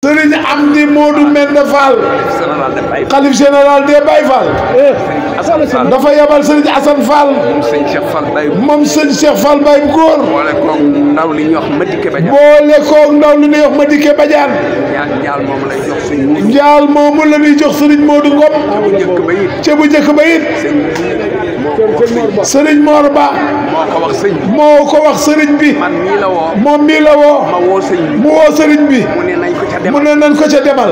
Sëriñ Amdi Modou Mbenda Fall xalif général des Baye Fall dafa yabal Sëriñ Assane Fall moom sëñ Cheikh Fall Baye bu góor boole koog ndaw li ñuy wax Madické Badiane njaal moom lay jox sëñ njaal moomu la ñuy jox Sëriñ Modou Ngom ca bu njëkk ba it Sëriñ Mor Ba moo ko wax sëriñ bi moom mii la woo mu woo sëriñ bi mu ne nañ ko ca demal.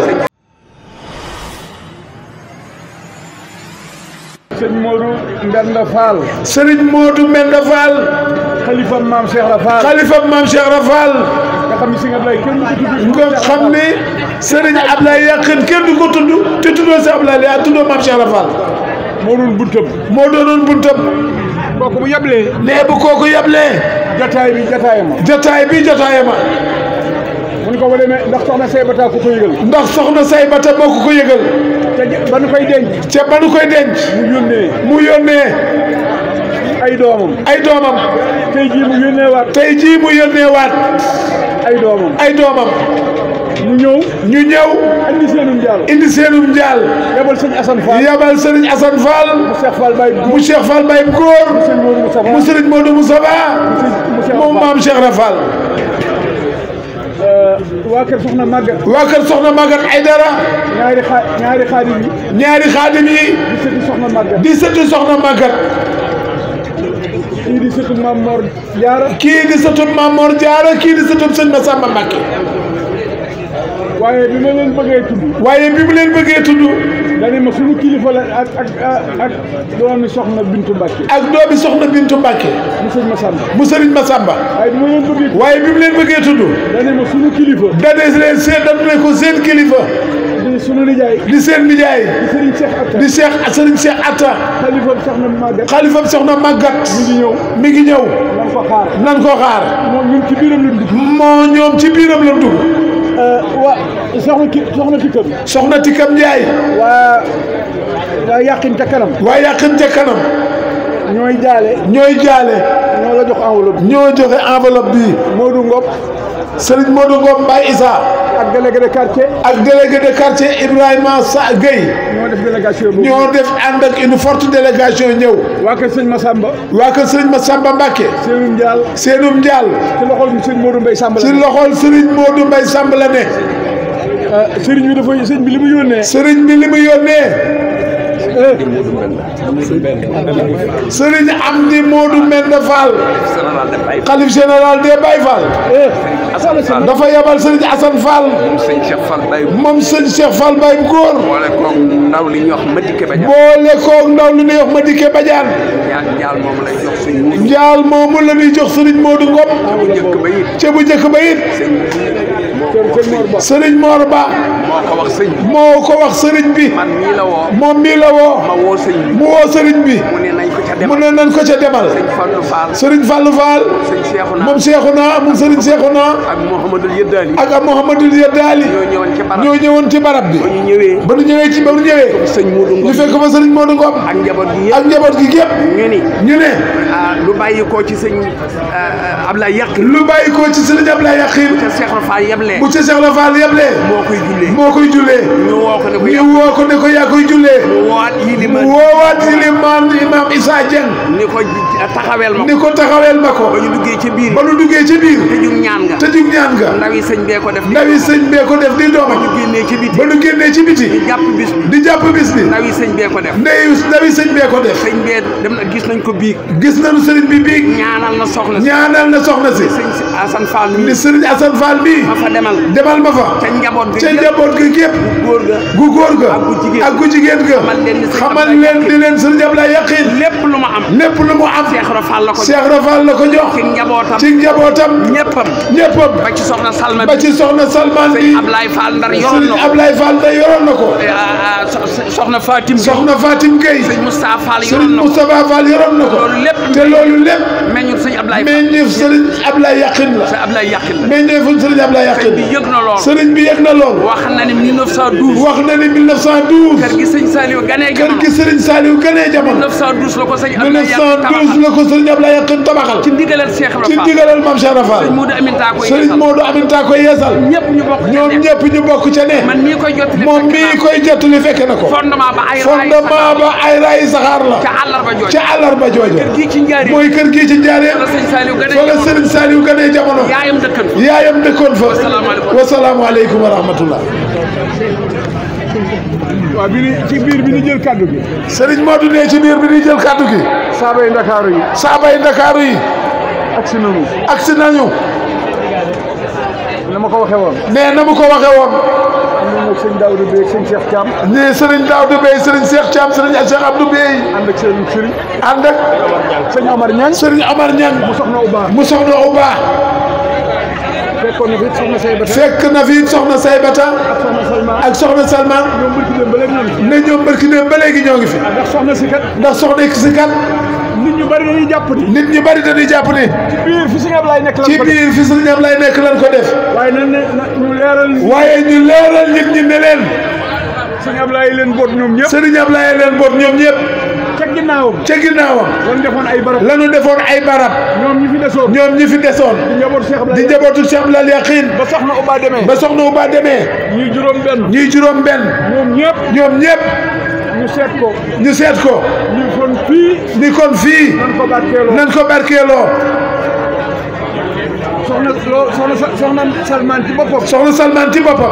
Sëriñ Modou Mbenda Fall. Sëriñ Modou Mbenda Fall. xalifa maam Cheikh Rafal. nga xam ni Sëriñ Ablaye kenn du ko tudd. nga xam ni Sëriñ Ablaye Yaqin kenn du ko tudd te tuddoo si Ablaye yaa tuddoo maam Cheikh Rafal. moo doonoon buntam. kooku bu yablee. nee bu kooku yablee. jotaay bi jotaayama. mu ne ko ba demee ndax soxna Saybata ku ko yëgal. ndax soxna Saybata moo ko yëgal. te ba nu koy denc. mu yónnee. ay doomam. tey jii mu yónnee waat. ay doomam. ñu ñëw. indi seenum njaal. yabal sëriñ Assane Fall. mu Cheikh Fall Baye bu góor. mu Sëriñ Modou Moustapha. moom maam Cheikh Rafal. waa kër Soxna Maguette Aydara. ñaari xaadim yi. di sëti Soxna Maguette. kii di sëtu Maam Mor Jaara. kii di sëtu sëñ Massamba Mbacké. waaye bi mu leen bëggee tudd. dañu ma suñu kilifa la ak doomi Soxna Bintu Mbacké. mu Sëriñ Massamba. waaye bi mu leen bëggee tudd. dañu ma suñu kilifa. dañu ko seen kilifa. di sunu nijaay. di seen nijaay. di Sëriñ Cheikh Atta. xalifam Soxna Maguette. mi ngi ñëw. nan ko xaar. ñoom ci biiram la dugg. soxna Tikam Ndiaye. waa Yaqin ca kanam. ñooy jaale. ñoo la jox enveloppe. ñoo joxe enveloppe bi. Modou Ngom. Sëriñ Modou Ngom Baye Issa. ak délégué de quartier. Ibrahima Gueye. ñoo def ànd ak une forte délégation ñëw. waa kër Sëriñ Massamba Mbacké. seenum njaal. ci loxol Sëriñ Modou Mbaye Samb la ne. sëriñ bi li mu yónnee. Sëriñ Amdi Modou Mbenda Fall xalif général des Baye Fall dafa yabal Sëriñ Assane Fall moom sëñ Cheikh Fall Baye bu góor boole koog ndaw li ñuy wax Madické Badiane njaal moomu la ñuy jox Sëriñ Modou Ngom ca bu njëkk ba it Sëriñ Mor Ba moo ko wax sëriñ bi moom mii la woo mu woo sëriñ bi mu ne nañ ko ca demal. Sëriñ Fallou Fall moom Cheikhouna moom Sëriñ Cheikhouna ak Mouhamadul Yeddaali ñoo ñëwoon ci barab bi. ba nu ñëwee ñu fekk fa Sëriñ Modou Ngom ak njaboot gi yëpp ñu ne lu bàyyi ko ci sëñ Ablaye Yaqin. bu ca Cheikh Fall yeblee moo koy jullee ñu woo ko ne ko yaa koy jullee mu woowaat ilimaan Imam Issa Dieng ni ko taxaweel ma ko ba ñu duggee ci biir tëjug ñaan nga ndawi sëñ bee ko def di doomam ba ñu génnee ci biti di jàpp bis bi ndawi sëñ bee ko def sëñ bee dem na gis nañ ko biig gis nañu sëriñ bi biig ñaanal na soxna si sëriñ Assane Fall mi ma fa demal ma fa ca njaboot gi yëpp gu góor ga ak gu jigéen ga xamal leen di leen Sëriñ Ablaye Yaqin lépp lu mu am Cheikh Rafal la ko jox ci njabootam ñëppam ba ci soxna Salma bi Sëriñ Ablaye Fall Ndar yoroon na ko soxna Fatim Gueye Sëriñ Moustapha Fall yoroon na ko te loolu lépp meññu Sëriñ Ablaye Yaqin la Sëriñ Ablaye Yaqin sëriñ bi yëg na lool wax na ni 1912 kër gi Sëriñ Saliou ganee jamono 1912 la ko 1912 la ko sëriñ Ablaye Yaqin tabaxal ci ndigalal Cheikh Ibra Fall ci ndigalal Mame Cheikh Ibra Fall sëriñ Modou Aminta koy yeesal ñoom ñëpp ñu bokk ca ne moom mii koy jottali fekk na ko fondement ba ay raay saxaar la ca àllarba jooja mooy kër gii ci Njaaréem fa la sëriñ Saliou gane jamono yaayam dëkkoon fa wasalaamualeykum wa rahmatullah waaw ci biir bi ñu jël kaddu gi sëriñ Modou ne ci biir bi ñu jël kaddu gi saabay Ndakaaru yi agsi nañu na ma ko waxee woon na mu ko waxee woon ak sëñ Daouda Bey ak sëñ Cheikh Thiam ne sëriñ Daouda Bey sëriñ Cheikh Thiam sëriñ Cheikh Abdou Bey ànd ak sëriñ ànd ak sëñ Omar Niang mu soxna Uba fekk na fi soxna Saybata ak soxna Salma ne ñoom barki dem ba léegi ñoo ngi fi ndax soxna si kat nit ñu bari dañuy jàpp ni ci biir fi Sëriñ Ablaye nekk lan ko def waaye ñu leeral nit ñi ne leen Sëriñ Ablaye leen boot ñoom ñëpp ca ginnaawam lanu defoon ay barab ñoom ñi fi desoon di njabootu Cheikh Ablaye Yaqin ba soxna Uba demee ñuy juróom benn ñoom ñëpp ñu seet ko ni kon fii nan ko barkeeloo soxna Salman ci boppam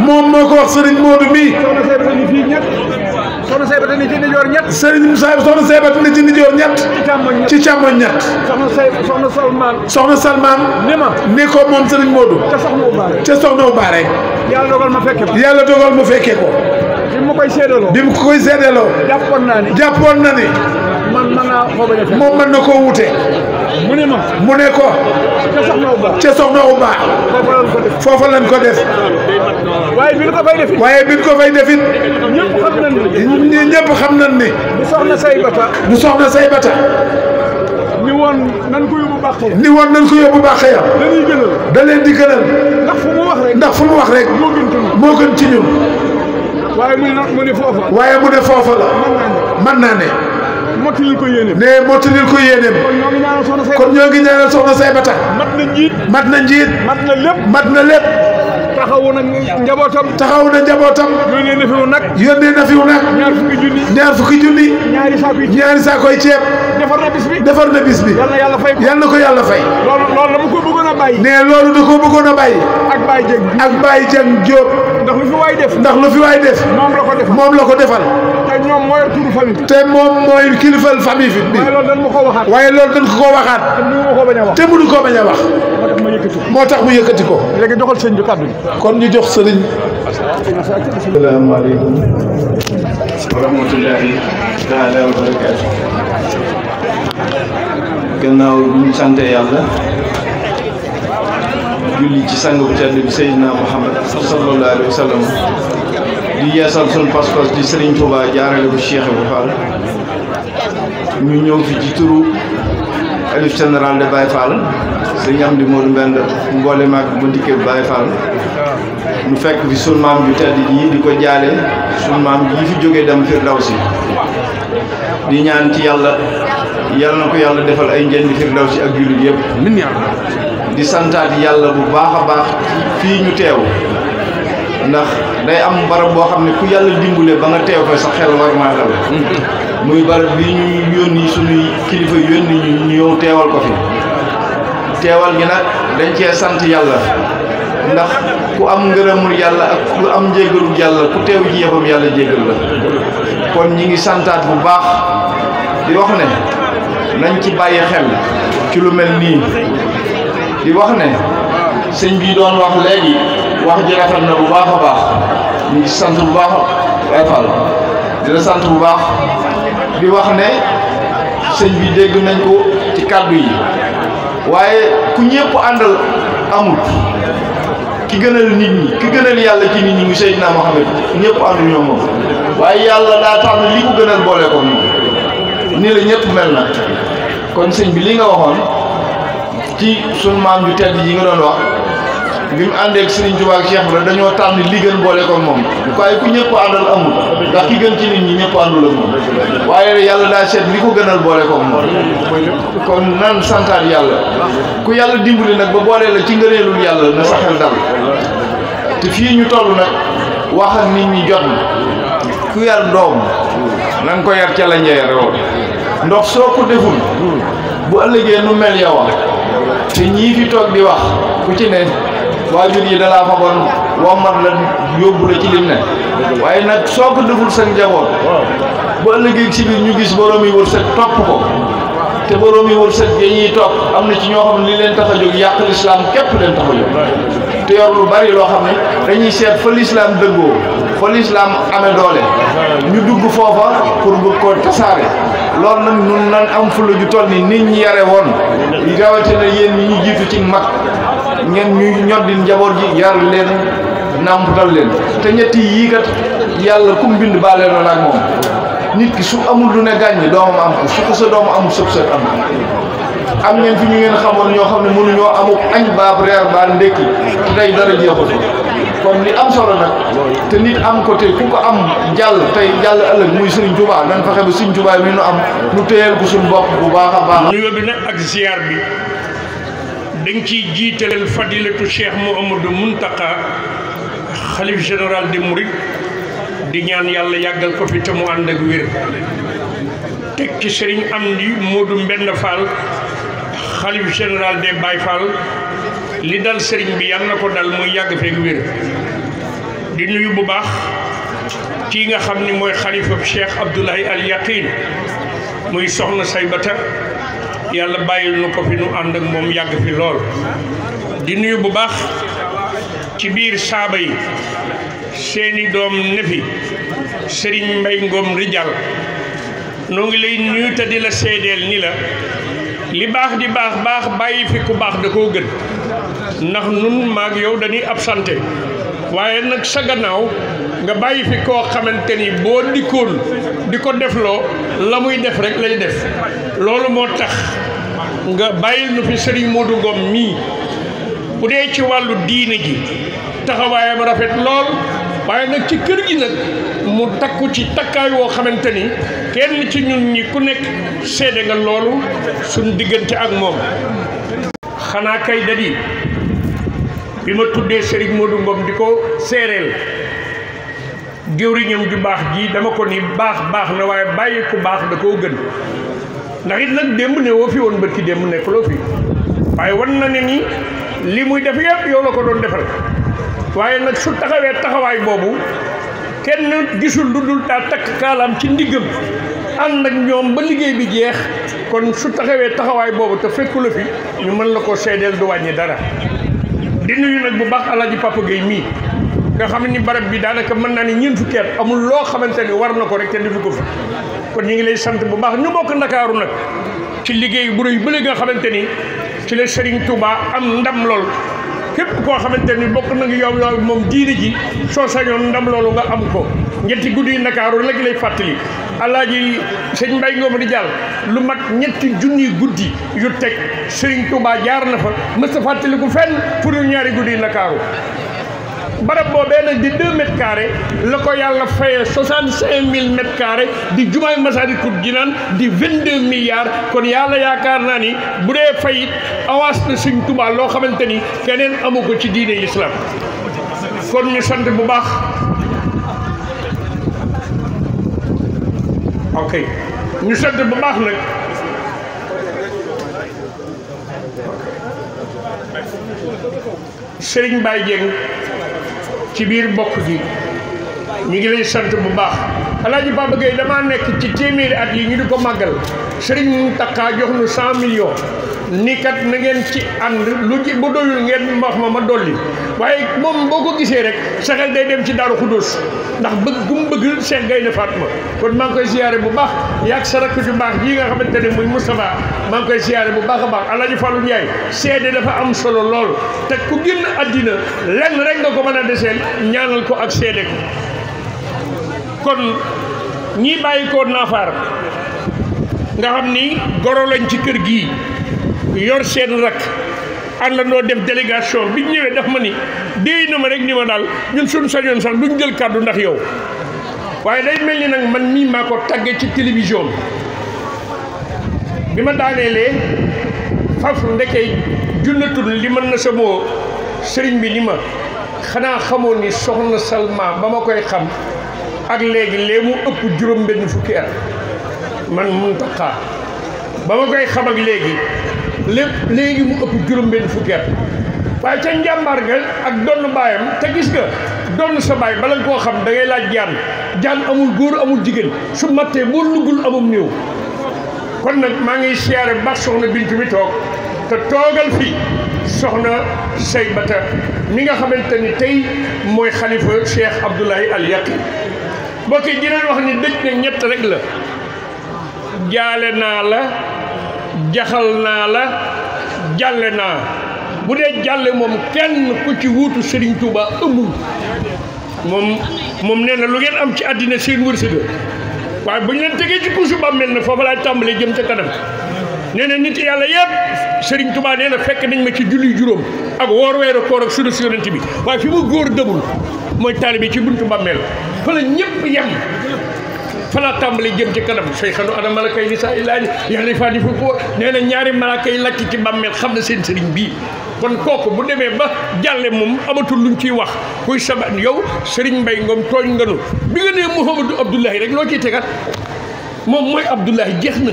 moom moo ko wax Serigne Modou mi soxna Saybata ni ci ndijoor ñett soxna Saybata ni ci ndijoor ñett ci càmmoñ ñett soxna Salman ni ko moom Serigne Modou ca soxna Uba rek yàlla dogal ma fekke ko bi mu koy seedaloo jàppoon na ni moom mën na koo wute mu ne ko ca soxna Uba foofa lañ ko def waaye bi ñu ko fay defit ñëpp xam nañ ni du soxna Saybata ni woon nan ko yóbbu Bakhaya da leen di gënal ndax fu mu wax rek moo gën ci ñun waaye mu ne foofa la mën naa ne mottalil ko yéeneem kon ñoo ngi ñaanal soxna Saybata mat na njiit mat na lépp taxawu na njabootam yónnee na fiw nag ñaar fukki junni ñaari saakoy ceeb defar na bis bi yal na ko yàlla fay loolu dama ko bëggoon a bàyyi loolu da ko bëggoon a bàyyi ak Baye Dieng Diop ndax lu fi waay def moom la ko defal te moom mooy kilifal famille bi waaye loolu dañ ko waxaat te mënu koo bañ a wax moo tax mu yëkkati ko léegi joxal sëñ bi kàddu kon ñu jox sëriñ asalaamaaleykum wa rahmatullahi taala wa barakaatu gannaaw bi ñu sante yàlla julli ci sang bu tedd bi Seydina Muhammad sallallahu alayhi wa sallam di yeesal sun pas-pas di Serigne Touba jaarale ko Cheikh Ibra Fall ñu ñëw fi ci turu xalif général de Baye Fall Serigne Amdi Modou Mbend mboole maag bu ndikkee Baye Fall ñu fekk fi sun maam ju tedd ji di ko jaale sun maam ji fi jógee dem Firdawsi di ñaan ci yàlla na ko yàlla defal ay njëndi Firdawsi ak jullit yëpp di santaat yàlla bu baax a baax fii ñu teew ndax day am barab boo xam ne ku yàlla dimbule ba nga teew fa sa xel war maa dal muy barab bi ñu yónni suñuy kilifa yónni ñu ñëw teewal ko fi teewal gi nag dañ cee sant yàlla ndax ku am ngërëmul yàlla ak ku am njéggalul yàlla ku teew ci yëfam yàlla jéggal la kon ñi ngi santaat bu baax di wax ne nañ ci bàyyi xel ci lu mel nii di wax ne sëñ bi doon wax léegi wax ji rafet na bu baax a baax ñu ngi sant bu baax Baye Fall di la sant bu baax di wax ne sëñ bi dégg nañ ko ci kàddu yi waaye ku ñëpp àndal amul ki gënal nit ñi ki gënal yàlla ci nit ñi ngi Seydina Muhammad ñëpp àndu ñoo moom waaye yàlla daa tànn li ko gënal boole ko nii la ñëpp mel na kon sëñ bi li nga waxoon ci sunu maam ju tedd yi nga doon wax bi mu àndee ak Serigne Touba ak Cheikh Ibra dañoo tànn li gën boole ko moom waaye ku ñëpp àndal amul ndax ki gën ci nit ñi ñëpp àndul ak moom waaye yàlla daa seet li ko gënal boole ko moom kon nan santaat yàlla ku yàlla dimbali nag ba boole la ci ngëneelul yàlla na sa xel dal te fii ñu toll nag wax ak nit ñi jot na ku yar doom na nga ko yar ca la njeer woon ndox soo ko deful bu ëllëgee nu mel yow te ñii fi toog di wax ku ci ne waajur yi dalaa fagoon wommat la yóbbu la ci lim ne waaye nag soo ko deful sa njaboot bu ëllëgee si biir ñu gis borom yi wërsëg topp ko te borom yi wërsëg yi ñuy topp am na ci ñoo xam ne li leen tax a jóg yàq lislaam képp leen tax a jóg te yor lu bari loo xam ne dañuy seet fa lislaam dëggoo fa lislaam amee doole ñu dugg foofa pour bëgg ko tasaare loolu nag nun nan am fula ju toll ni nit ñi yare woon rawatina yéen ñi ñu jiitu ci mag ngeen ñu ñoddi njaboot gi yar leen nàmpatal leen te ñetti yii kat yàlla kum bind baale noonu ak moom nit ki su amul lu ne gàññi doomam am ko su ko sa doom amul sëb sëb am ngeen fi ñu ngeen xamoon ñoo xam ne mënuñoo amul añ baab reer baa ndékki te tey dara jeexul kon li am solo nag te nit am ko te ku ko am jàll tey jàll ëllëg muy Serigne Touba nan fexe ba Serigne Touba mi nu am nu téyeel ko suñu bopp bu baax a baax. nuyoo bi nag ak ziar bi dañ ciy jiitaleel fadilatu Cheikh Mouhamadou Mountakha xalif général des Mourides di ñaan yàlla yàggal ko fi te mu ànd ak wér teg ci Serigne Amdi Modou Mbend Fall xalif général des Baye Fall li dal Serigne bi yàlla na ko dal muy yàgg feeg wér di nuyu bu baax kii nga xam ni mooy xalifa Cheikh Abdoulaye Al Yaqin muy soxna Saybata yàlla bàyyil nu ko fi nu ànd ak moom yàgg fi lool di nuyu bu baax ci biir saaba yi seeni doom nefi Serigne Mbay Ngom Rijal noo ngi lay nuyu te di la seedeel ni la li baax di baax baax bàyyi fi ku baax da koo gën ndax nun maag yow dañuy absenté waaye nag sa gannaaw nga bàyyi fi koo xamante ni boo dikkoon di ko defloo la muy def rek lay def loolu moo tax nga bàyyil nu fi Serigne Modou Ngom mii bu dee ci wàllu diine ji taxawaayam rafet lool waaye nag ci kër gi nag mu takku ci takkaay woo xamante ni kenn ci ñun ñi ku nekk seede nga loolu suñ diggante ak moom xanaa kay dadi bi ma tuddee Serigne Modou Ngom di ko séeréel géwriñam ju baax ji dama ko ni baax na waaye bàyyi ku baax da koo gën ndax it nag démb ne woo fi woon bërki démb nekk loo fi waaye wan na ne ni li muy def yëpp yow la ko doon defal waaye nag su taxawee taxawaay boobu kenn gisul lu dul daa takk kaalaam ci ndiggam ànd ak ñoom ba liggéey bi jeex kon su taxawee taxawaay boobu te fekku la fi ñu mën la ko seedeel du wàññi dara di nuyu nag bu baax Alaaji Papa Gueye mii nga xam ni barab bi daanaka mën naa ni ñeent fukki at amul loo xamante ni war na ko rek te defu ko fi kon ñu ngi lay sant bu baax ñu bokk Ndakaaru nag ci liggéey bu rëy bële nga xamante ni ci la Serigne Touba am ndam lool képp koo xamante ni bokk na nga yow moom diine ji soo sañoon ndam loolu nga am ko ñetti guddi Ndakaaru léegi lay fàttali Alaaji Sëñ Mbay Ngom di jàll lu mat ñetti junni guddi yu teg Serigne Touba jaar na fa mës a fàttali ko fenn pour ñaari guddi Ndakaaru barab boobee nag di 2 mètres carrés la ko yàlla fayee 65 000 mètres carrés di jumaay Masaalikul Jinaan di 22 milliards kon yàlla yaakaar naa ni bu dee fayit avance na Sëñ Tuubaa loo xamante ni keneen amu ko ci diine islam kon ñu sant bu baax ok ñu sant bu baax nag Serigne Baye Dieng ci biir mbokk gi ñu ngi lay sant bu baax Alaaji Papa Gueye damaa nekk ci téeméeri at yi ñu di ko màggal Serigne Mountakha jox nu 100 millions ni kat na ngeen ci ànd lu ci bu doyul ngeen wax ma dolli waaye moom boo ko gisee rek sa xel day dem ci Daaru Xudóos ndax bëgg gu mu bëgg Cheikh Gaynde Fatma kon maa ngi koy siyaare bu baax yaag sa rakk ju baax ji nga xamante ne muy Moustapha maa ngi koy siyaare bu baax a baax Alaaji Fallou Ndiaye seede dafa am solo lool te ku génn àddina lenn rek nga ko mën a deseel ñaanal ko ak seede ko kon ñii bàyyi ko Naafaar nga xam ni goro lañ ci kër gii yor seen rakk àndandoo def délégation bi ñëwee daf ma ni déy na ma rek ni ma daal ñun suñu sañoon sax duñ jël kàddu ndax yow waaye day mel ni nag man mii maa ko tàggee ci télévision bi ma daaneelee faf ndekee junnatul li mën na sa moo sëriñ bi ni ma xanaa xamoon ni soxna Salma ba ma koy xam ak léegi lee mu ëpp juróom benn fukki at man Muntaxa ba ma koy xam ak léegi mu ëpp juróom benn fukki at waaye ca njàmbaar ga ak donn baayam te gis nga donn sa baay bala nga koo xam da ngay laaj jaan amul góor amul jigéen su mattee boo luggul amum néew kon nag maa ngi siyaare bu baax soxna Bintu mi toog te toogal fii soxna Saybata mi nga xamante ni tey mooy xalifa Cheikh Abdoulaye Al Yaqin mbokk yi dinañ wax ni dëj na ñett rek la jaale naa la jaxal naa la jàlle naa bu dee jàlle moom kenn ku ci wuutu Serigne Touba ëmbul moom nee na lu ngeen am ci àddina seen wërsëg waaye bu ñu leen tegee ci kuusu bàmmeel na foofu laay tàmbalee jëm ca kanam nee na nit yàlla yëpp Serigne Touba nee na fekk nañ ma ci julli juróom ak woor weeru koor ak sunu yonent bi waaye fi mu góor dëbul mooy taalibe ci buntu bàmmeel fa la ñëpp yem fa la tàmbalee jëm ci kanam say xanu ana malakay ni saa illaahi yàlla faa di fu ko nee na ñaari malaka yi lacc ci bàmmeel xam na seen sëriñ bii kon kooku bu demee ba jàlle moom amatul luñ ciy wax kuy saba yow Serigne Mbaye Ngom tooñ nganu bi nga nee Mouhamadou Abdoulahi rek loo ciy tegat moom mooy Abdoulahi jeex na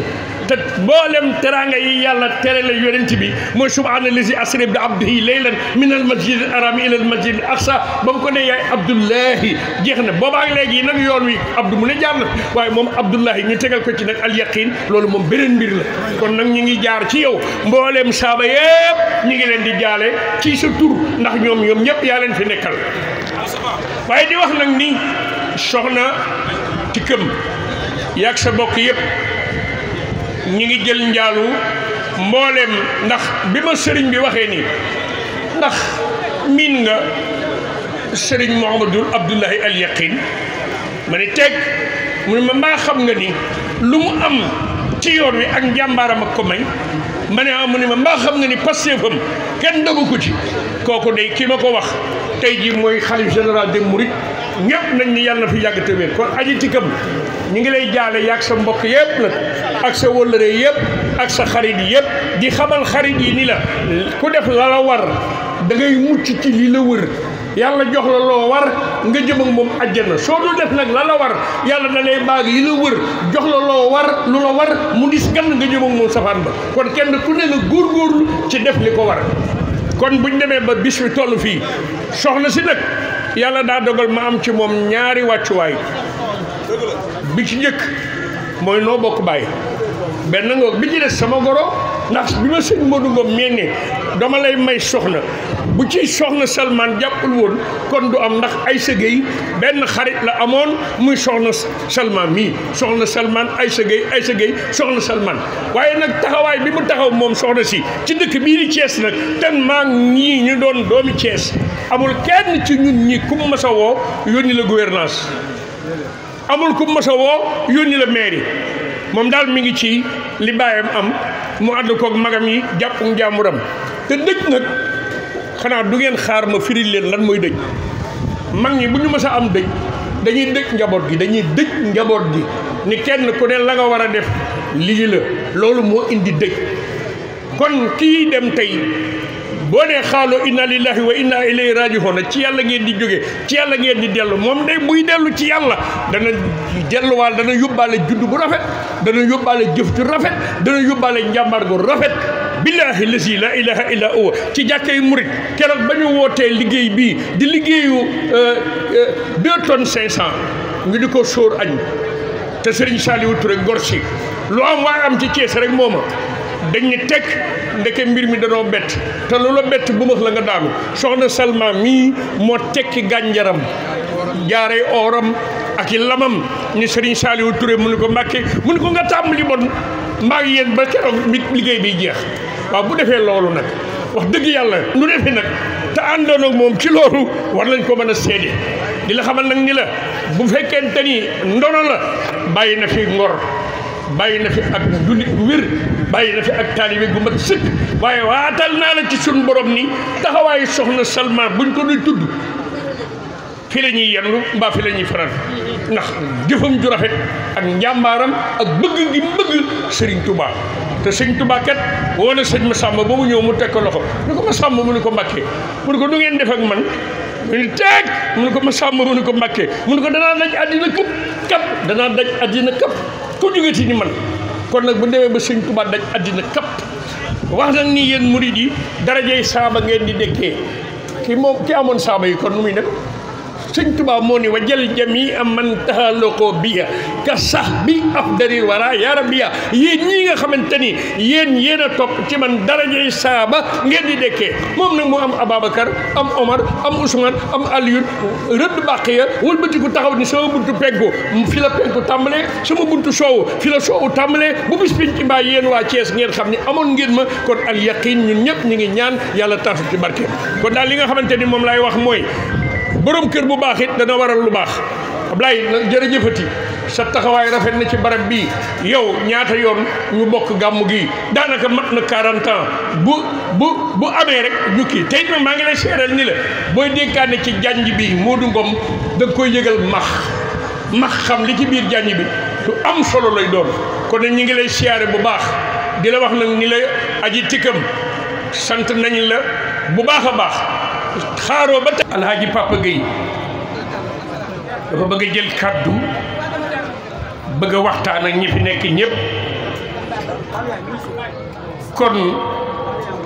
te mboolem teraanga yi yàlla tere la yonent bi mooy subhaana lazi asra bi abdihi laylan min al masjid al haram ila al masjid al aqsa ba mu ko ne yaay Abdoulahi jeex na boobaak léegi nag yoon wi Abdou mu ne jaar na waaye moom Abdoulahi ñu tegal ko ci nag al yaqin loolu moom beneen mbir la kon nag ñu ngi jaar ci yow mboolem saaba yëpp ñu ngi leen di jaale ci sa tur ndax ñoom ñëpp yaa leen fi nekkal waaye di wax nag ni soxna ci këm yaag sa bokk yëpp ñi ngi jël njaalu mbooleem ndax bi ma sëriñ bi waxee nii ndax miin nga sëriñ Mouhamadou Abdoulahi Al Yaqin ma ne teg mu ne ma mbaa xam nga ni lu mu am ci yoon wi ak njàmbaaram ak ko may ma ne mu ne ma mbaa xam nga ni pastéefam kenn dogu ko ci kooku day ki ma ko wax tey ji mooy xalif général des mourides ñëpp nañ ni yàlla na fi yàgg te wér kon aji tikam ñi ngi lay jaale yaag sa mbokk yëpp nag ak sa wëllëre yëpp ak sa xarit yi yëpp di xamal xarit yi ni la ku def la la war da ngay mucc ci li la wër yàlla jox la loo war nga jëm ak moom àjjana soo dul def nag la la war yàlla da lay baag li la wër jox la loo war lu la war mu dis gan nga jëm ak moom safaan ba kon kenn ku ne nga góorgóorlu ci def li ko war kon buñ demee ba bis bi toll fii soxna si nag yàlla daa dogal ma am ci moom ñaari wàccuwaay bi ci njëkk mooy noo bokk bàyyi benn nga bi ci des sama goro ndax bi ma sëñ Modou Ngom meññee dama lay may soxna bu ci soxna Salman jàppul woon kon du am ndax Aïssa Gueye benn xarit la amoon muy soxna Salman mii soxna Salman Aïssa Gueye soxna Salman waaye nag taxawaay bi mu taxaw moom soxna si ci dëkk bii di Thiès nag ten maa ñii ñu doon doomi Thiès amul kenn ci ñun ñi ku mu mas a woo yónni la gouvernance amul ku mu mas a woo yónni la mairie moom daal mi ngi ci li baayam am mu ànd koog magam yi jàpp njàmburam te dëj nag xanaa du ngeen xaar ma firil leen lan mooy dëj mag ñi bu ñu mës a am dëj dañuy dëj njaboot gi dañuy dëj njaboot gi ni kenn ku ne la nga war a def lii la loolu moo indi dëj kon kii dem tey boo nee xaaloo inna lillahi wa inna ilayhi raji'un ci yàlla ngeen di jóge ci yàlla ngeen di dellu moom day buy dellu ci yàlla dana delluwaal dana yóbbaale judd bu rafet dana yóbbaale jëf ju rafet dana yóbbaale njàmbaar gu rafet billahi lazi la ilaha illa huwa ci jàkkay murit keroog ba ñu wootee liggéey bii di liggéeyu 2 tonnes 500 ñu di ko sóor añ te Serigne Saliou Touré gor si lu am waaye am ci Thiès rek mooma dañ ne teg ndeke mbir mi danoo bett te loola bett bu max la nga daanu soxna Salma mii moo tekki gànjaram jaaree ooram ak i lamam ni Serigne Saliou Touré mu ne ko Mbàkke mu ne ko nga tàmbali bon mbaa ngi yéen ba keroog mi liggéey bi jeex waaw bu defee loolu nag wax dëgg yàlla nu defee nag te àndoon ak moom ci loolu war nañ ko mën a seede di la xamal nag ni la bu fekkente ni ndono la bàyyi na fi ngor bàyyi na fi ak jullit bu wér bàyyi na fi ak taalibe gu mat sëkk waaye waatal naa la ci suñu borom ni taxawaayu soxna Salma buñ ko doon tudd fi la ñuy yendu mbaa fi la ñuy faral ndax jëfam ju rafet ak njàmbaaram ak bëgg gi bëgg Serigne Touba te Serigne Touba kat woo na sëñ Massamba ba mu ñëw mu teg ko loxo mu ne ko Massamba mu ne ko Mbàkke mu ne ko nu ngeen def ak man mu ne teeg mu ne ko Massamba mu ne ko Mbàkke mu ne ko danaa daj àddina këpp kap danaa daj àddina këpp ku jógati ni man kon nag bu demee ba Serigne Touba daj àddina këpp wax nag ni yéen murid yi darajey saaba ngeen di dékkee ki moom ki amoon saaba yi kon nu muy def Sëñ Tuubaa moo ni wa jël jami am man taxaloo biya ka sax bi afdaril wara ya rabbiya yéen ñii nga xamante ni yéen a topp ci man darajey saaba ngeen di dekkee moom nag moo am Ababacar am Omar am Ousmane am Alioune rëdd bàq ya wëlbatiku taxaw ni sama buntu penku fi la penku tàmbalee sama buntu soowu fi la soowu tàmbalee bu bis biñ ci mbaa yéen waa Thiès ngeen xam ni amoon ngeen ma kon al yaqin ñun ñëpp ñu ngi ñaan yàlla tasu ci barke kon daal li nga xamante ni moom laay wax mooy borom kër bu baax it dana waral lu baax Ablaye nag jërëjëfati sa taxawaay rafet na ci barab bii yow ñaata yoon ñu bokk gàmmu gi daanaka mat na 40 ans bu amee rek ñu kii tey nag maa ngi lay seeral ni la booy dénkaane ci janj bi Modou Ngom da nga koy yëgal max xam li ci biir janj bi lu am solo lay doon kon nag ñu ngi lay siyaare bu baax di la wax nag ni la aji tikkam sant nañ la bu baax a baax xaaroo ba tey Alhaji Papa Gueye dafa bëgg a jël kàddu bëgg a waxtaan ak ñi fi nekk ñëpp kon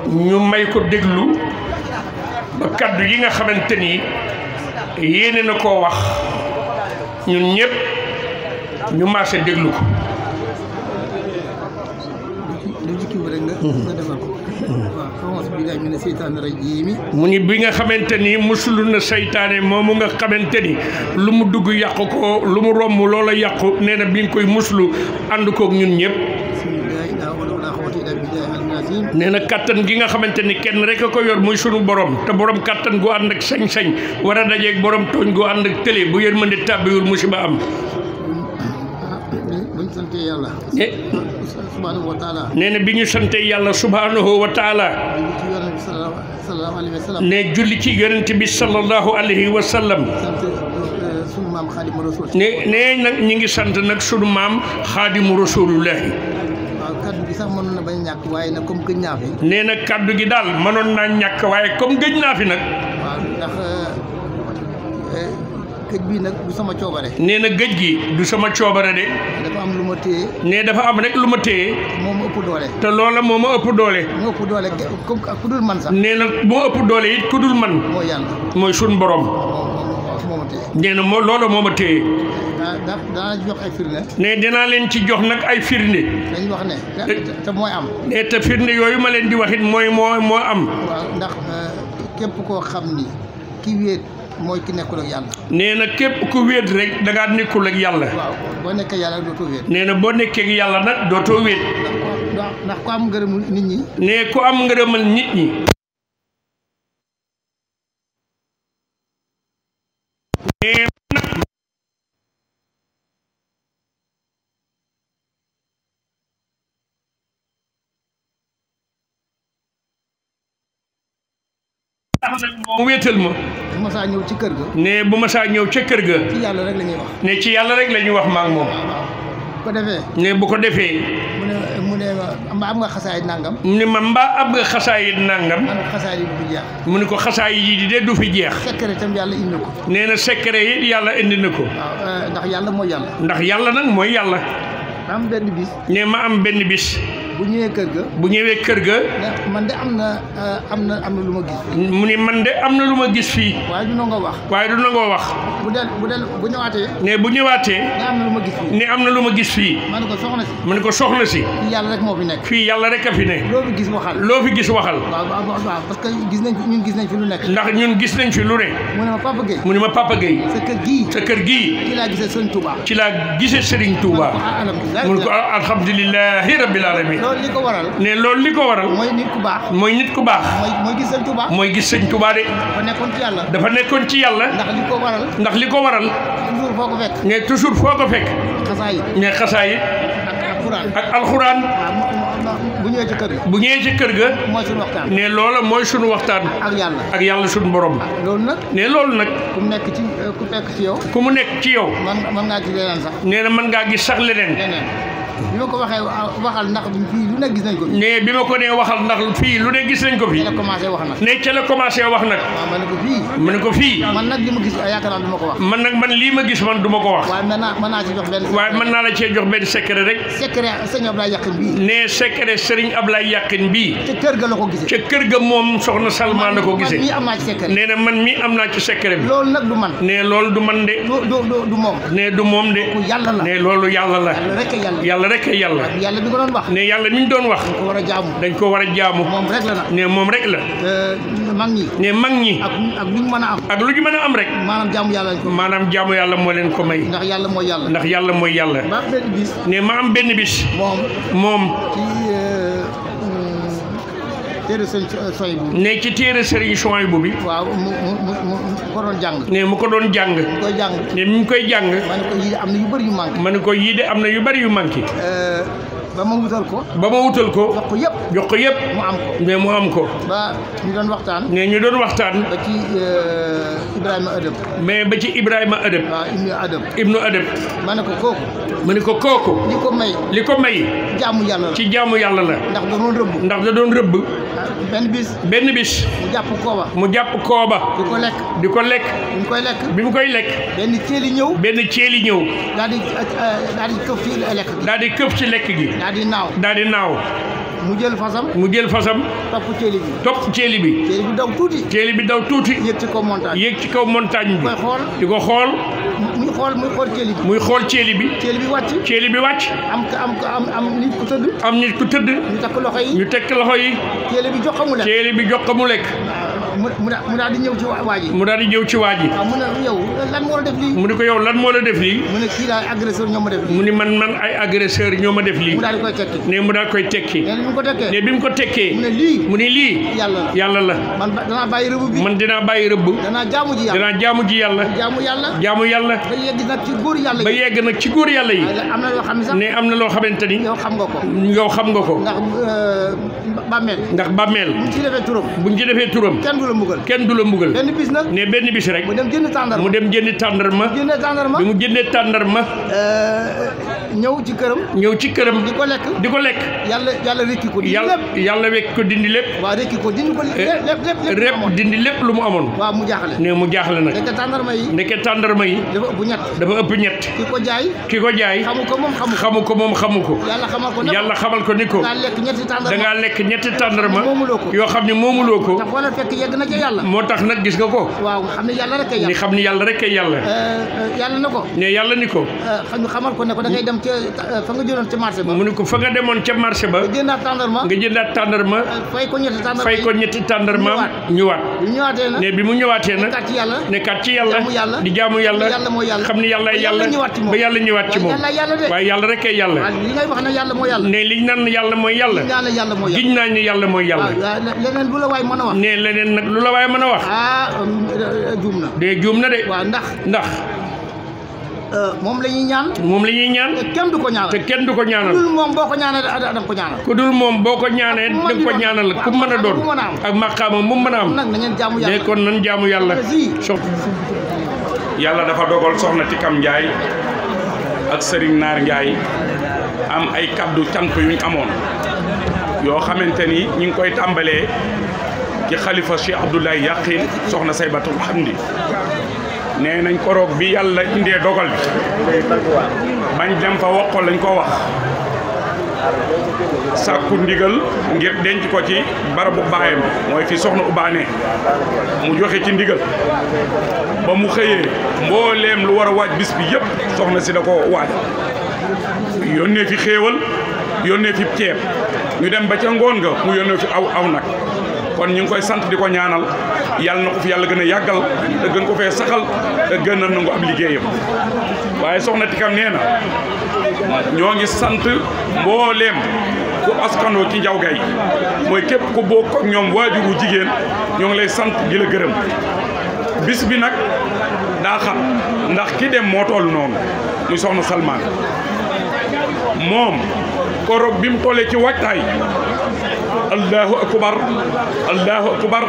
ñu may ko déglu ba kàddu yi nga xamante ni yéene na koo wax ñun ñëpp ñu maase déglu ko mu ni bi nga xamante ni musulu na seytaane moomu nga xamante ni lu mu dugg yàqu ko lu mu romb loola yàqu nee na bi nga koy muslu ànd kook ñun ñëpp nee na kattan gi nga xamante ni kenn rek a ko yor muy sunu borom te borom kattan gu ànd ak sañ-sañ war a dajeeg borom tooñ gu ànd ak télé bu yërmande tàbbiwul musiba am nee na bi ñu sante yàlla subhanahu wa taala ne julli ci yonent bi sallallahu alayhi wa sallam ne nag ñi ngi sant nag sunu maam xaadimu rasulullahi nee na kaddu gi daal mënoon naa ñàkk waaye comme gëj naa fi nag géej bi nag du sama coobare. nee na géej gi du sama coobare de. dafa am lu ma téye. nee dafa am rek lu ma téye. moo ma ëpp doole. te loola moo ma ëpp doole. moo ëpp doole ku dul man sax. nee na moo ëpp doole it ku dul man. moo yàlla. mooy sun borom. moo ma téye. nee na loola moo ma téye. danaa jox ay firnde. ne dinaa leen ci jox nag ay firnde. dañuy wax ne te mooy am. ne te firnde yooyu ma leen di wax it mooy moo am. waaw ndax képp koo xam ni ki wéet mooy ki nekkul ak yàlla. nee na képp ku wéet rek da ngaa nekkul ak yàlla. waaw boo nekkee yàlla dootoo wéet. nee na boo nekkee ak yàlla nag dootoo wéet. ndax ku am ngërëmul nit ñi. nee ku am ngërëmal nit ñi. nee moo wéetal ma. bu ma saa ñëw ci kër ga. ne bu ma saa ñëw ca kër ga. ci yàlla rek la ñuy wax. ne ci yàlla rek la ñuy wax ma ak moom. bu ko defee. ne bu ko defee. mu ne mbaa am nga xasaay nangam. mu ne ma mbaa am nga xasaay nangam. man xasaay yi du fi jeex. mu ne ko xasaay yi de du fi jeex. secret tam yàlla indi ko. nee na secret yi yàlla indi na ko. waaw ndax yàlla mooy yàlla. ndax yàlla nag mooy yàlla. ma am benn bis. ne ma am benn bis. bu ñëwee kër ga. bu ñëwee kër ga. man de am na lu ma gis. mu ni man de am na lu ma gis fii. waaye du nangoo wax. waaye du nangoo wax. bu ñëwaatee. ne bu ñëwaatee. ne am na lu ma gis fii. ne am na lu ma gis fii. ma ne ko soxna si. mu ne ko soxna si. fii yàlla rek moo fi nekk. fii yàlla rek a fi ne. loo fi gis waxal. loo fi gis waxal. waaw parce que ñun gis nañ fi lu nekk. ndax ñun gis nañ fi lu ne. mu ne ma Papa Gueye. mu ne ma Papa Gueye. sa kër gii. sa kër gii. ci laa gisee Serigne Touba. ci laa gisee Serigne Touba. mu ne ko alhamdulilahi rabbil alamin. loolu li ko waral. ne loolu li ko waral. mooy nit ku baax. mooy nit ku baax. mooy gis Serigne Touba. mooy gis Serigne Touba de. dafa nekkoon ci yàlla. dafa nekkoon ci yàlla. ndax li ko waral. toujours foo ko fekk. ne toujours foo ko fekk. xasaayit. ne xasaayit. alxuraan bu ñëwee ci kër ga bu ñëwee ci kër ga mooy suñu waxtaan ne loola mooy sunu waxtaan ak yàlla sunu borom loolu nag ne loolu nag ku nekk ci yow ku mu nekk ci yow man ngaa gis leneen sax nee na mën ngaa gis sax leneen bi ma ko waxee waxal ndax fii lu ne gis nañ ko fi. ne bi ma ko nee waxal ndax fii lu ne gis nañ ko fi. ca la commencé wax nag. ne ca la commencé wax nag. waaw ma ne ko fii. ma ne ko fii. man nag li ma gis yaakaar naa du ma ko wax. man nag man lii ma gis man du ma ko wax. waaye mën naa ci jox benn. waaye mën naa la cee jox benn secret rek. secret sëñ Ablaye Yaqin bii. ne secret Serigne Ablaye Yaqin bii. ca kër ga la ko gisee. ca kër ga moom soxna Salma la ko gisee. man mii am naa ci secret. nee na man mii am naa ci secret bi. loolu nag du man. ne loolu du man de. du moom. ne du moom de. yàlla la ne loolu yàlla la. yàlla rek yàlla. yàlla bi ko doon wax. ne yàlla mi ñu doon wax. dañ ko war a jaamu. dañ ko war a jaamu. moom rek la nag. ne moom rek la. mag ñi. ne mag ñi. ak lu ñu mën a am. ak lu ñu mën a am rek. maanaam jaamu yàlla ko. maanaam jaamu yàlla moo leen ko may. ndax yàlla mooy yàlla. ndax yàlla mooy yàlla. ba benn bis. ne ma am benn bis. moom. téere sëñ Soyibu. ne ci téere Serigne Soyibu bi. waaw mu ko doon jàng. ne mu ko doon jàng. mu koy jàng. ne mu koy jàng. ma ne ko yii de am na yu bëri yu manqué. ma ne ko yii de am na yu bëri yu manqué. ba ma wutal ko. jox ko yëpp. jox ko yëpp. mu am ko. mais mu am ko. ba ñu doon waxtaan. ne ñu doon waxtaan. ba ci Ibrahima Adab. mais ba ci Ibrahima Adab. waaw Ibnu Adab. ma ne ko kooku. ma ne ko kooku. li ko may. jaamu yàlla la. ci jaamu yàlla la. ndax da doon rëbb. benn bis. mu jàpp kooba. di ko lekk. bi mu koy lekk. benn ceeli ñëw. daal di këf ci lekk gi. këf ci lekk gi. daal di naaw. mu jël fasam. topp ceeli bi. ceeli bi daw tuuti. yéeg ci kaw montagne bi. di ko xool. muy xool ceeli bi. ceeli bi wàcc. am nit ku tëdd. ñu tekk loxo yi. ceeli bi jox ko mu lekk. mu daal di ñëw ci waa ji. mu ne yow lan moo la def lii. mu ne ko yow lan moo la def lii. mu ne kii daal agresseur ñoo ma def lii. mu ni man ay agresseur ñoo ma def lii. mu daal di koy tekki. mu daal koy tekki. ne bi mu ko tekkee. mu ne lii. yàlla la. man danaa bàyyi rëbb bi. man dinaa bàyyi rëbb. danaa jaamu ji yàlla. jaamu yàlla. ba yegg nag ci góor yàlla yi. am na loo xam ne sax. ne am na loo xamante ni. yow xam nga ko. ndax bàmmeel. buñ ci defee turam. kenn du la mbugal. benn bis nag. ne benn bis rek. mu dem jëndi tàndarma. bi mu jëndee tàndarma. ñëw ci këram. di ko lekk. yàlla rekki ko. yàlla wekk ko dindi lépp. waaw rekki ko dindi ko lépp. dindi lépp lu mu amoon. waaw mu jaaxle. ne mu jaaxle nag. ndeke tàndarma yi. dafa ëpp ñett. ki ko jaay. xamu ko moom xamu ko. yàlla xamal ko ni ko. dangaa lekk ñetti tàndarma. yoo xam ne moomuloo ko. moo tax nag gis nga ko. waaw xam ne yàlla rek kay yàlla. yàlla na ko. ne yàlla ni ko. ñu xamal ko ne ko da ngay dem ca fa nga jëloon ca marché ba. mu ni ko fa nga demoon ca marché ba. nga jëndaat tàndarma. fay ko ñetti tàndarma. ñëwaat. ne bi mu ñëwaatee nag. nekkaat ci yàlla. di jaamu yàlla. xam ni yàlla ba yàlla ñëwaat ci moom. waaye yàlla rek kay yàlla. ne liñ naan yàlla mooy yàlla. giñ naa ni yàlla mooy yàlla. leneen lu la waay mën a wax. ne leneen nag lu la waay mën a wax. juum na de. waaw ndax. moom la ñuy ñaan. te kenn du ko ñaanal. ku dul moom boo ko ñaanee da nga ko ñaanal. ku dul moom boo ko ñaanee da nga ko ñaanal ku mën a doon. ak maqaama mu mën a am. nag na ngeen jaamu yàlla. kon nan jaamu yàlla. yàlla dafa dogal soxna Tikam Ndiaye ak Serigne Naar Ndiaye am ay kaddu cant yuñ amoon yoo xamante ni ñu ngi koy tàmbalee ci xalifa Cheikh Abdoulaye Yaqin soxna Saybatul Hamdi. nee nañ koroog bi yàlla indee dogal bi bañ dem fa wax ko lañ ko wax sàkku ndigal ngir denc ko ci barabu baayam mooy fi soxna ubaane mu joxe ci ndigal ba mu xëyee mbooleem lu war a waaj bis bi yëpp soxna si da ko waaj yónnee fi xéewal yónnee fi ceeb ñu dem ba ca ngoon nga mu yónnee fi aw nag kon ñu ngi koy sant di ko ñaanal yàlla na ko fi yàlla gën a yàggal te gën ko fee saxal te gën a nangu ab liggéeyam waaye soxna Tikam nee na ñoo ngi sant mbooleem ku askanoo ci njaw gay mooy képp ku bokk ak ñoom waajuru jigéen ñoo ngi lay sant di la gërëm bis bi nag daa xam ndax ki dem moo toll noonu muy soxna Salman moom koroog bi mu tollee ci waajtaay allahu akbar allahu akbar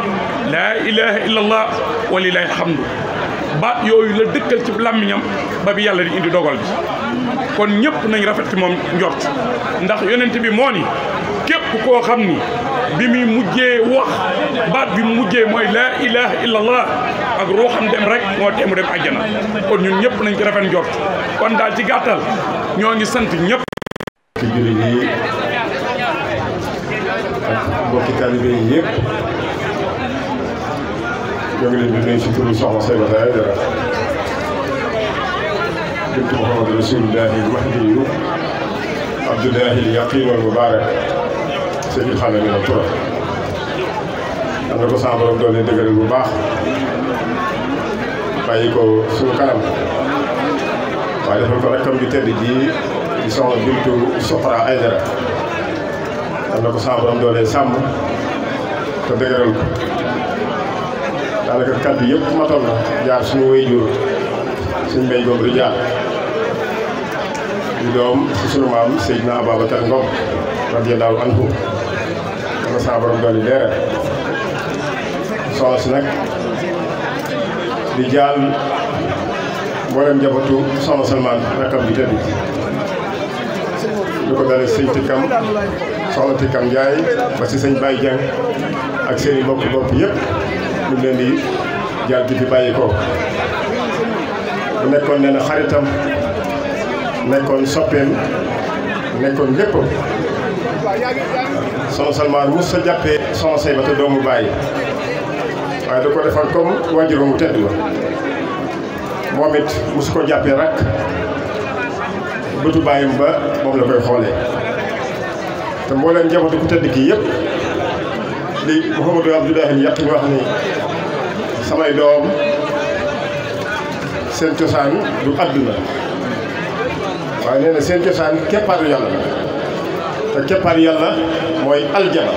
laa ilaha illallah walilahi alhamdu baat yooyu la dëkkal ci làmmiñam ba bi yàlla di indi dogal bi kon ñëpp nañ rafet ci moom njort ndax yonent bi moo ni képp koo xam ni bi muy mujjee wax baat bi mu mujjee mooy laa ilaha illallah ak ruuxam dem rek moo tee mu dem àjjana kon ñun ñëpp nañ ci rafet njort kon daal ci gàttal ñoo ngi sant ñëpp ci jullit yi ak mbokki taalibe yi yëpp ñoo ngi leen di nuyu si turu soxna Saybata Aidara bint Muhammad Rasulullahi al-Mahdi Abdullahi al-Yaqin wal-Mubarak Seydil Xalamina Touré am na ko sama borom doole dëgëral bu baax bàyyi ko suñu kanam waaye defal ko rakkam ju tedd ji di soxna bintu Soxra Aidara am na ko sama borom doole sàmm te dëgëral ko daanaka kàddu yëpp matoon na jaar suñu waajur suñu mbéy boobu di jaar di doom si sunu maam Seydina Ababacar Ngom radiyallahu anhu dama saa borom doon di leeral soxna si nag di jaal mboolem njabootu soxna Salman rakkam bi tëdd lu ko dalee sëñ Tikam soxna Tikam Ndiaye ba si sëñ Baye Dieng ak seen i bopp yëpp ñu leen di jaal di fi bàyyi ko bu nekkoon nee na xaritam nekkoon soppeem nekkoon lépp soxna Salman mos sa jàppee soxna Saybata doomu bàyyi waaye da ko defal comme waajur mu tedd la moom it mosu ko jàppee rak bëtu bàyyam ba moom la koy xoolee te mbooleem njabootu ku tedd kii yëpp li Mouhamadou Abdoulahi Yaqin wax ni samay doom seen cosaan du àdduna waaye nee na seen cosaan keppaaru yàlla la te keppaaru yàlla mooy aljana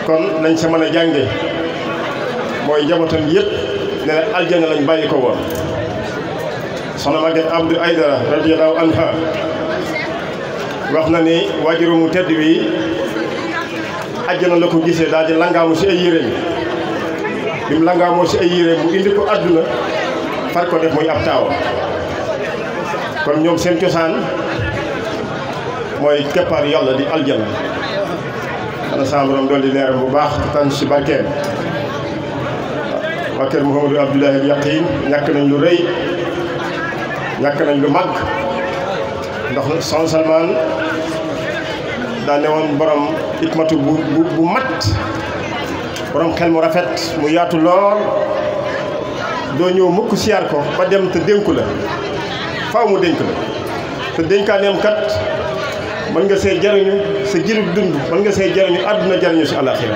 kon nañ sa mën a jànge mooy njabootam yëpp nee na aljana lañ bàyyi ko woon soxna Maguette Abdou Aidara radiyallahu anha wax na ni waajuru mu tedd wi aljana la ko gisee daal di langaamu si ay yéreem bi mu langaamoo si ay yéreem mu indi ko àdduna far ko def muy ab taawa kon ñoom seen cosaan mooy keppaar yàlla di aljana xanaa sama borom doon di leeram bu baax te tan si barkeem waa kër Mouhamadou Abdoulahi Yaqin ñàkk nañ lu rëy ñàkk nañ lu mag ndax soxna Salman daa ne woon borom hikmatu bu mat borom xel mu rafet mu yaatu lool doo ñëw mukk siyaar ko ba dem te dénku la faaw mu dénk la te dénkaaneem kat mën nga see jariñu sa jirub dund mën nga see jariñu àdduna jariñu si àllaaxira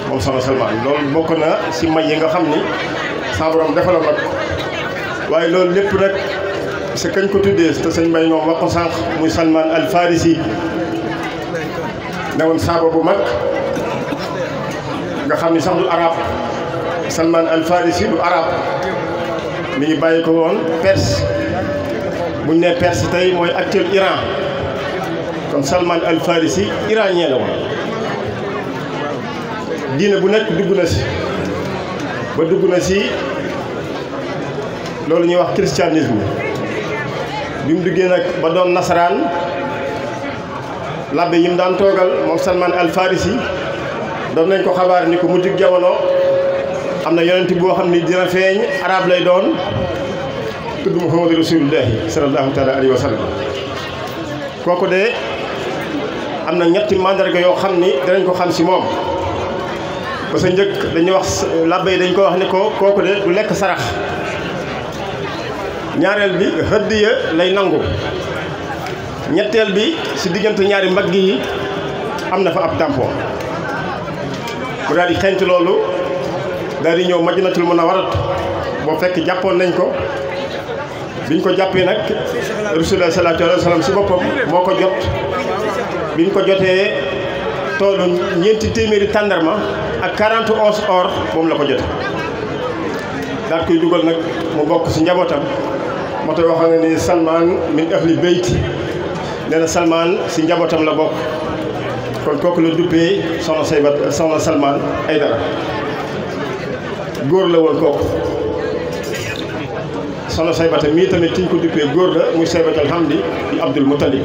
moom soxna Salman loolu bokk na si may yi nga xam ni sa borom defaloon na ko waaye loolu lépp nag sa kañ ko tuddee te sëñ Mbay moom wax ko sànq muy Salman al Farisi ne woon saaba bu mag nga xam ni sax du arab Salman al Farisi du arab mi ngi bàyyi ko woon Perse bu ñu nee Perse tey mooy actuel Iran kon Salman al Farisi iranien la woon diine bu nekk dugg na si ba dugg na si loolu ñuy wax christianisme bi mu duggee nag ba doon nasaraan labbe yi mu daan toogal moom Salman al Farisi doon nañ ko xabaar ni ko mujjug jamono am na yonent boo xam ni dina feeñ arab lay doon tudd Muhammadu Rasulullahi sallallahu taala alayhi wa sallam kooku de am na ñetti mandarga yoo xam ni danañ ko xam si moom ba sa njëkk dañuy wax labbe yi dañ ko wax ni ko kooku de du lekk sarax ñaareel bi hëddiya lay nangu ñetteel bi si diggante ñaari mbagg yi am na fa ab tampon mu daal di xeeñtu loolu daal di ñëw Madinatul Munawwara boo fekk jàppoon nañ ko biñ ko jàppee nag Rasulullah sallallahu alayhi wa sallam si boppam moo ko jot biñ ko jotee toolu ñeenti téeméeri tàndarma ak 40 onces or moom la ko jote daal koy dugal nag mu bokk si njabootam moo tax wax na ni Salman min ahli bayti nee na Salman si njabootam la bokk kon kooku la duppee soxna Salman Aydara góor la woon kooku soxna Saybata mii tamit ki ñu ko duppee góor la muy Saybatal Hamdi di Abdul Muttalib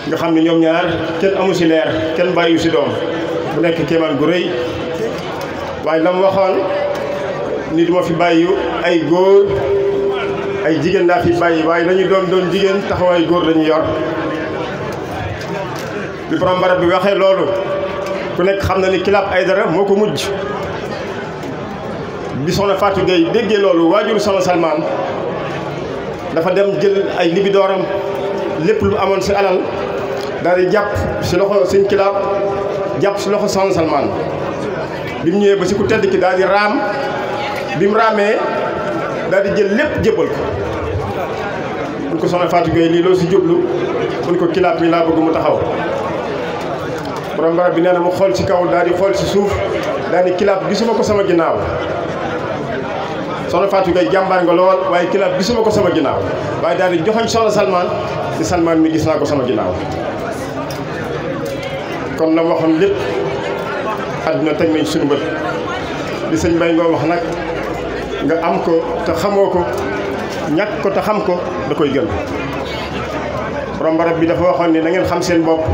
nga xam ne ñoom ñaar kenn amu si leer kenn bàyyi si doom bu nekk kéemaan gu rëy waaye la mu waxoon ni duma fi bàyyi ay góor ay jigéen laa fi bàyyi waaye lañuy doon jigéen taxawaay góor lañuy yor bi borom barab bi waxee loolu ku nekk xam na ni Kilab Aydara moo ko mujj bi soxna Fatou Gueye déggee loolu waajuru soxna Salman dafa dem jël ay libidooram lépp lu amoon si alal daal di jàpp si loxo sëñ Kilab jàpp si loxo soxna Salman bi mu ñëwee ba si ku tedd ki daal di raam bi mu raamee daal di jël lépp jébbal ko mun ko soxna Fatou Gueye lii loolu si jublu mun ko Kilab mi laa bëgg mu taxaw borom barab bi nee na mu xool si kaw daal di xool si suuf daal di Kilab gisuma ko sama ginnaaw soxna Fatou Gueye jàmbaar nga lool waaye Kilab gisuma ko sama ginnaaw waaye daal di joxoñ soxna Salman di Salman mi gis naa ko sama ginnaaw kon la waxoon lépp àdduna teg nañ suñu bët li sëñ Mbaye ngoo wax nag nga am ko te xamoo ko ñàkk ko te xam ko da koy gën borom barab bi dafa waxoon ni na ngeen xam seen bopp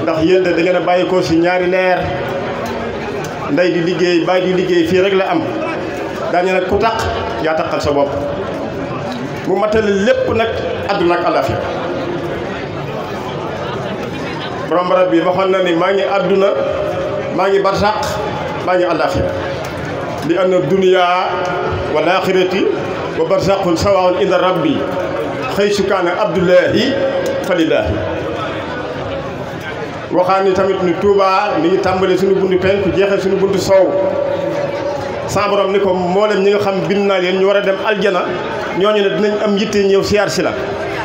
ndax yéen da ngeen a bàyyi ko si ñaari leer ndey di liggéey baay di liggéey fii rek la am daañu nag ku taq yaa taqal sa bopp mu matale lépp nag àdduna ak àllaaxira borom barab bi waxoon na ni maa ngi àdduna maa ngi barsàq maa ngi àllaaxira li anna dunya wal aaxirati wa barsàqun sawaa'un inda rabbi xaysu kaana abdullahi falillaahi waxaan ni tamit ni Touba mi ngi tàmbale suñu buntu penku jeexee suñu buntu sow sa borom ni ko mboolem ñi nga xam bind naa leen ñu war a dem aljana ñooñu ne dinañ am yitte ñëw siyaar si la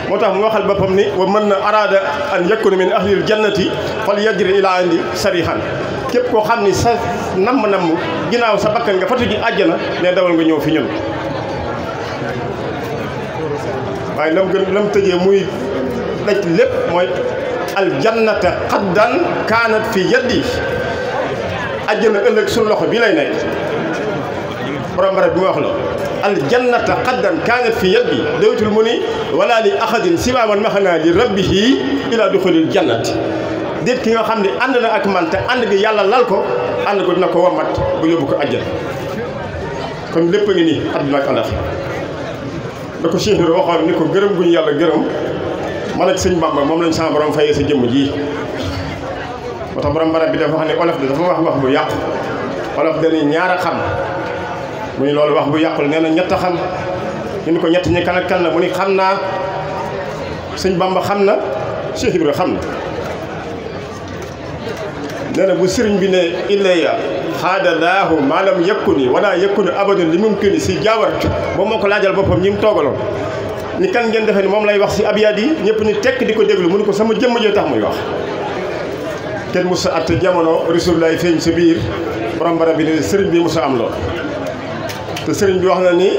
moo tax mu waxal boppam ni wa man araada an yakuna min ahlil jannati fal yajri ila indi sarihan képp koo xam ni sa namm ginnaaw sa bakkan nga fatu ji àjjana ne dawal nga ñëw fi ñun waaye lam tëjee muy daj lépp mooy aljannata xaddan kaanat fi yaddi àjjana ëllëg suñu loxo bi lay nekk borom barab bi ma wax la aljannata xaddan kaanat fi yaddi dawtul mu ni wala li ahadin siwa man maxanaa li rabbihi ila duxulil jannati déet ki nga xam ne ànd na ak man te ànd gi yàlla lal ko ànd ko dina ko wamat ba yóbbu ko àjjana kon lépp a ngi nii àdduna ak àllaxira da ko Cheikh Ibra waxoon ni ko gërëm guñu yàlla gërëm man ak sëñ Bamba moom lañ sama borom fayee sa jëmm ji moo tax borom barab bi dafa wax ne olof de dafa wax bu yàqu olof dañuy ñaar a xam mu ni loolu wax bu yàqul nee na ñett a xam ñu ni ko ñett ñi kan ak kan la mu ni xam naa sëñ Bamba xam na Cheikh Ibra xam na nee na bu sëriñ bi ne illaya xaadalaahu maalam yëkkuni wala yëkkuni abadan li mumkini si jaawartu moom moo ko laajal boppam ñi mu toogaloon ni kan ngeen defee ni moom lay wax si abyaat yi ñëpp ni tekk di ko déglu mu ni ko sama jëmm jee tax muy wax kenn musa at jamono Rasulullah feeñ sa biir borom barab bi ne sëriñ bi musa am lool te sëriñ bi wax na ni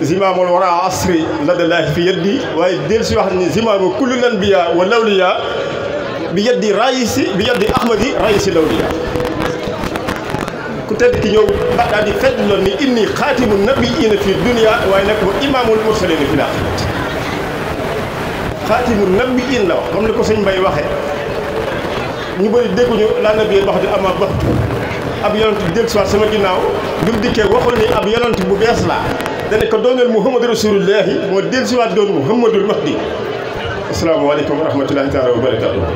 zimaamul wara asri ladallaahi fi yeddi waaye del si wax ni zimaamu kulli lanbiya wa lawliya bi yeddi raïsi bi yeddi ahmadi raïsi lawliya ku tedd ki ñëw ba daal di fedd loon ni inni xaatimu nabiyyiina fi dunya waaye nag wa imaamul mursaliina fi laaxirati xaatimu nabiyyiin la wax comme ni ko sëñ Mbay waxee ñu bëri dégguñu laa nabiyyi wax di ama ba ab yonent bi del soit sama ginnaaw bi mu dikkee waxul ni ab yonent bu bees laa dane ko dooneel muhammadu rasulullahi moo del siwaat doon muhammadul mahdi asalaamaaleykum wa rahmatullahi taala wa barakaatu